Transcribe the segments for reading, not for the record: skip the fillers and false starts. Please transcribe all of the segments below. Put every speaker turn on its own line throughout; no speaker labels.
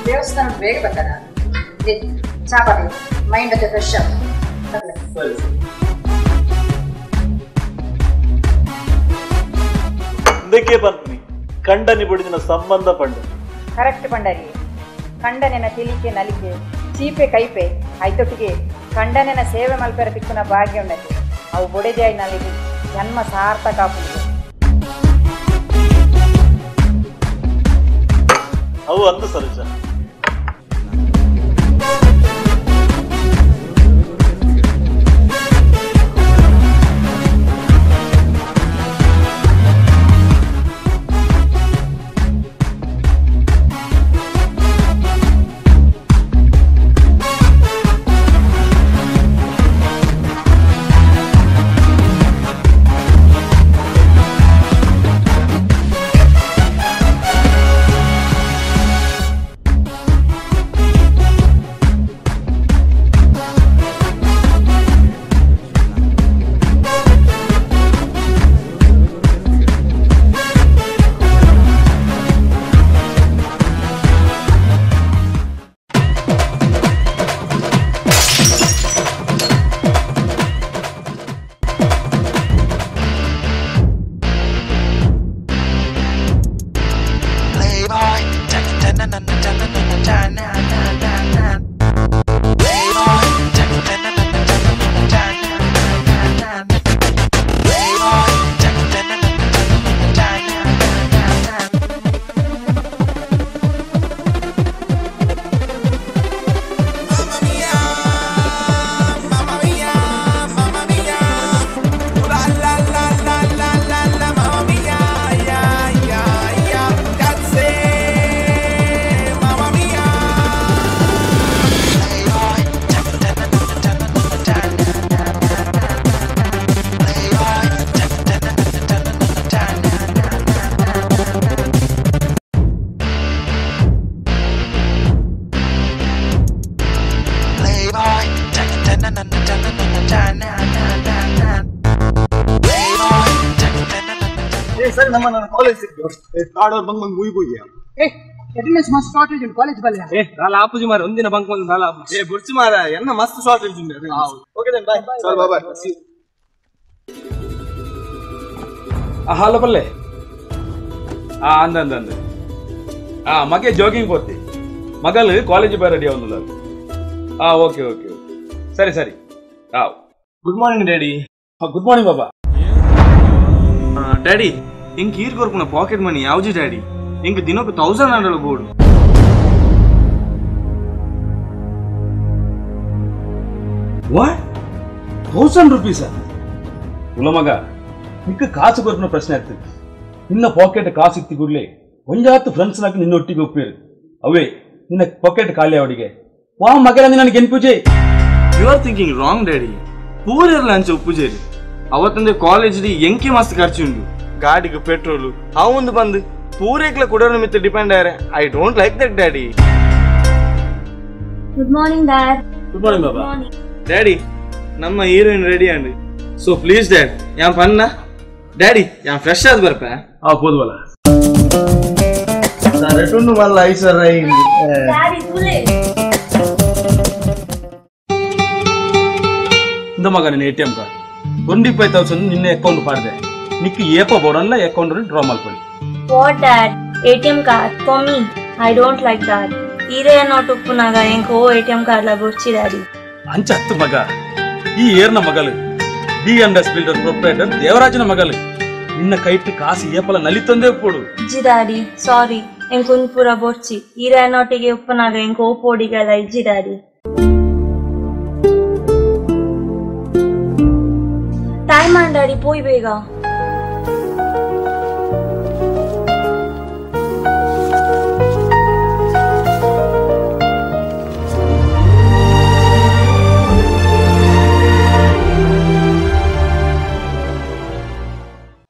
ದೇವಸ್ಥಾನ ಬೇಗ ಬರ್ತಾರ ಚಾಪಾತಿ ಮೈಂಡ್ ಫ್ರೆಶ್
ಇದಕ್ಕೆ ಪಂತ್ನಿ ಕಂಡನಿ ಬುಡಿದಿನ ಸಂಬಂಧ ಪಂಡ
ಕರೆಕ್ಟ್ ಪಂಡರಿ ಕಂಡನೆನ ತಿಳಿಕೆ ನಲಿಕೆ ಚೀಪೆ ಕೈಪೆ ಐತೊಟ್ಟಿಗೆ ಕಂಡನೆನ ಸೇವೆ ಮಲ್ಪೆರ ತಿಕ್ಕುನ ಭಾಗ್ಯ ಉನ್ನತಿ ಅವು ಬೊಡೆಜಾಯಿ ನಲಿಗೆ ಜನ್ಮ ಸಾರ್ಥಕ ಆಪುಂಡು
ಅವು ಅಂದು ಸರೋಜ.
ಸರಿ ನಮ್ಮ ನನ್ನ ಕಾಲೇಜ್ ಕಾಡೋರ್ ಬಂಗ್ ಬಂಗ್ ಮುಯಿ ಹೋಗಿ
ಏ ಅಟೆಂಡೆನ್ಸ್ ಮಸ್ತ್ ಶಾರ್ಟೇಜ್ ಉಂಟು ಕಾಲೇಜ್ ಬಲ್ಲೆ
ಏ ದಾಲ ಆಪುಜಿ ಮಾರ ಒಂದಿನ ಬಂಕ್ ಬಂದ್ ದಾಲ
ಏ ಬುರ್ಚಿ ಮಾರ ಎನ್ನ ಮಸ್ತ್ ಶಾರ್ಟೇಜ್ ಉಂಟು. Okay then bye. ಚಲ್ ಬಾಯ್ ಬಾಯ್.
ಹಲೋ ಪಲ್ಲೆ. ಆ ಅಂದ ಅಂದ ಅಂದ ಆ ಮಗೆ ಜಾಗಿಂಗ್ ಹೋಗ್ತಿ ಮಗಲು ಕಾಲೇಜ್ ಬಾಯ್ ರೆಡಿ ಅವನು. ಆ ಓಕೆ ಓಕೆ ಸರಿ ಸರಿ. ಆ
good morning daddy.
Good morning Baba.
Daddy ಇಂಕ್ ಈರ್ ಕೊರ್ಪುನ ಪಾಕೆಟ್ ಮನಿ ಯಾವ್ಜಿ ಡ್ಯಾಡಿ ಇಂಕ್ ದಿನಕ್ಕೆ 1000 ಅಂಡಲ ಬೋರ್ಡು.
What 1000 rupees ಉಲ್ಲ ಮಗ ನಿಕ್ಕ ಕಾಸು ಕೊರ್ಪುನ ಪ್ರಶ್ನೆ ಆಗ್ತದೆ. ನಿನ್ನ ಪಾಕೆಟ್ ಕಾಸು ಇತ್ತಿ ಕೂಡಲೇ ಒಂಜಾತು ಫ್ರೆಂಡ್ಸ್ ನಾಕ ನಿನ್ನೊಟ್ಟಿಗೆ ಒಪ್ಪಿರು ಅವೇ ನಿನ್ನ ಪಾಕೆಟ್ ಖಾಲಿ ಅವಡಿಗೆ ವಾ ಮಗನ ನನಗೆ ಎನ್ಪುಜೆ.
You are thinking wrong daddy. ಪೂರೆರ್ಲ ಅಂಚೆ ಒಪ್ಪುಜೇರಿ ಅವತ್ತಂದೆ ಕಾಲೇಜ್ ಡಿ ಎಂಕಿ ಮಸ್ತ್ ಖರ್ಚು ಉಂಟು ಗಾಡಿಗೆ ಪೆಟ್ರೋಲು ಅವಂದು ಬಂದು ಪೂರೇಕ್ಲ ಕೊಡೋ ನಿಮಿತ್ತ ಡಿಪೆಂಡ್ ಆರೆ. I don't like that daddy.
Good morning dad.
Good morning Baba.
Daddy ನಮ್ಮ heroine ready and so please dad ಯಾನ್ ಪನ್ನ ಡ್ಯಾಡಿ ಯಾನ್ ಫ್ರೆಶ್ ಆದ್ ಬರ್ಪೆ.
ಆ ಹೋದ್ವಲ್ಲ
ಸರಟುಂಡು ಮಲ್ಲ ಐಸರ
ಡ್ಯಾಡಿ ತೂಲೆ
ಇಂದ ಮಗ ನಿನ್ನ ಎಟಿಎಂ ಕಾರ್ಡ್ 25,000 ನಿನ್ನ ಅಕೌಂಟ್ ಪಾಡ್ದೆ ನಿಕ್ಕ ಏಪ ಬೋಡಲ್ಲ ಅಕೌಂಟ್ ಡ್ರಾ ಮಲ್ಪೊಲಿ.
What dad? ATM card for me? I don't like that. ಈರೇ ನೋಟ್ ಉಪ್ಪುನಾಗ ಎಂಕ್ ಓ ATM card ಲ ಬೊರ್ಚಿ ಡ್ಯಾಡಿ.
ಅಂಚ ಹತ್ತು ಮಗ ಈ ಏರ್ನ ಮಗಲು ಡಿ&ಎಸ್ ಬಿಲ್ಡರ್ ಪ್ರೊಪ್ರೈಟರ್ ದೇವರಾಜನ ಮಗಲು ನಿನ್ನ ಕೈಟ್ ಕಾಸು ಏಪಲ ನಲಿತಂದೇ ಉಪ್ಪುಡು.
ಇಜ್ಜಿ ಡ್ಯಾಡಿ ಸಾರಿ ಎಂಕ್ ಉಂದು ಪೂರ ಬೊರ್ಚಿ. ಈರೇ ನೋಟಿಗೆ ಉಪ್ಪುನಾಗ ಎಂಕ್ ಓ ಪೋಡಿಗೆಲ ಇಜ್ಜಿ ಡ್ಯಾಡಿ. ಟೈಮ್ ಆಂಡ್ ಡ್ಯಾಡಿ ಪೋಯ್ ಬೇಗ.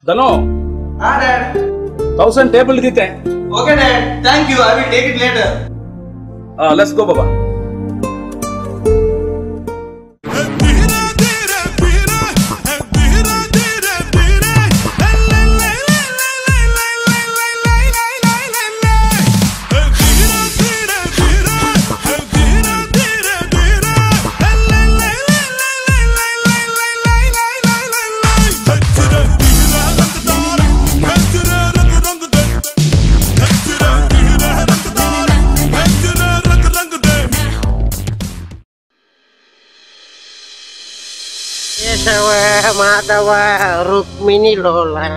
Dhanu.
Ah dad.
1000 table ದಿತೆ.
Okay dad, thank you, I will take it later.
Let's go Baba.
Keshava Madhava Rukmini Lola.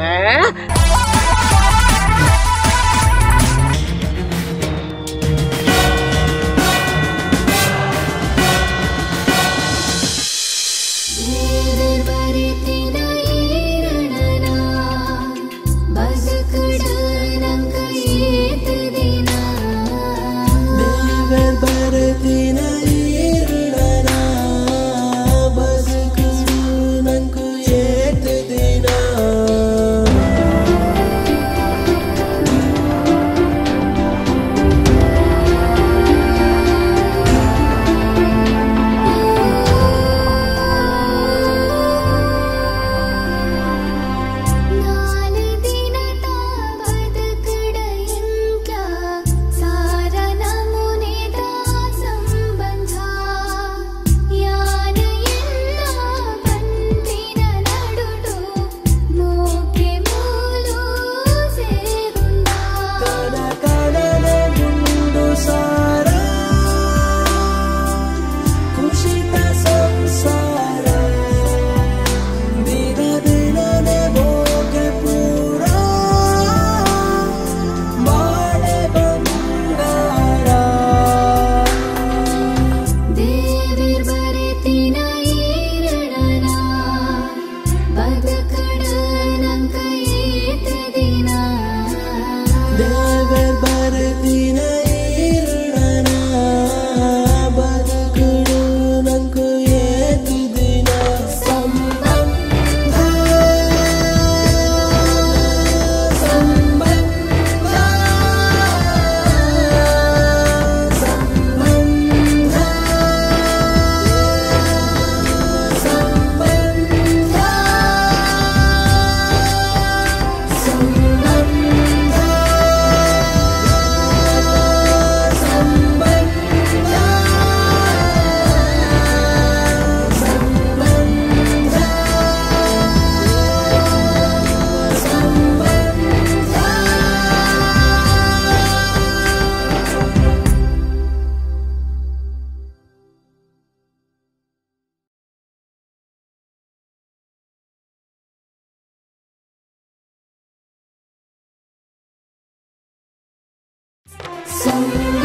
So